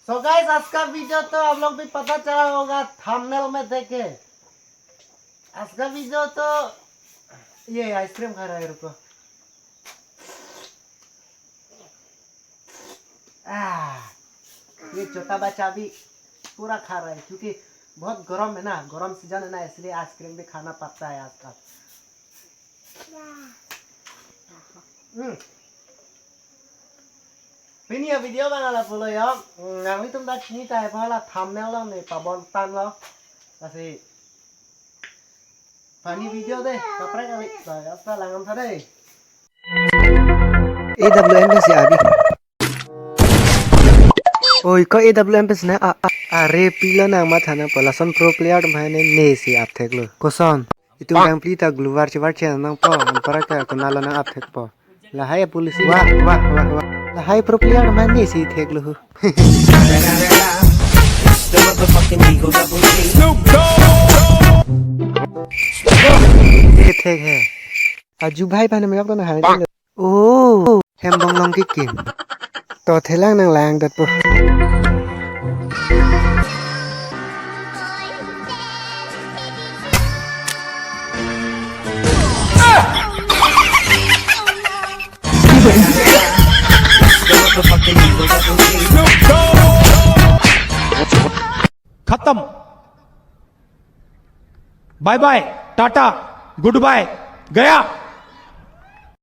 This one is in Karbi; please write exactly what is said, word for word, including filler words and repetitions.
तो गाइस, आज का वीडियो तो आप लोग भी पता चला होगा थंबनेल में देखे। आज का वीडियो तो ये आइसक्रीम खा रहा है, रुको। आ, ये छोटा बच्चा भी पूरा खा रहा है क्योंकि बहुत गर्म है ना, गर्म सीजन है ना, इसलिए आइसक्रीम भी खाना पड़ता है आजकल। Hmm. Pini a-video abang lapulo yo. Hmm, nanglitum ta chini tahai pala thumbnail along ne pabontan lo. Lasi funny video dei, kaprek kali. Ba, asta langdam tha dei. A W M pensi abi. Oi, ko A W M pensi na a, a, are pilo nang matha nangpo, lason pro player atum hai ne nesi aptheklo. Koson? Itum bang pli ta glue war chivar chen nangpo, anparake konatlo nang apthekpo. Lahai policy. Wah, wah, wah, wah. Lahai pro player atum hai nesi theklo hu. Ye thek hai. Aju bhai bhai ne meyok to na hai. Oh, hem bonglong kekim. To thelang nang langdetpo. खत्म। Bye bye, tata, goodbye, गया।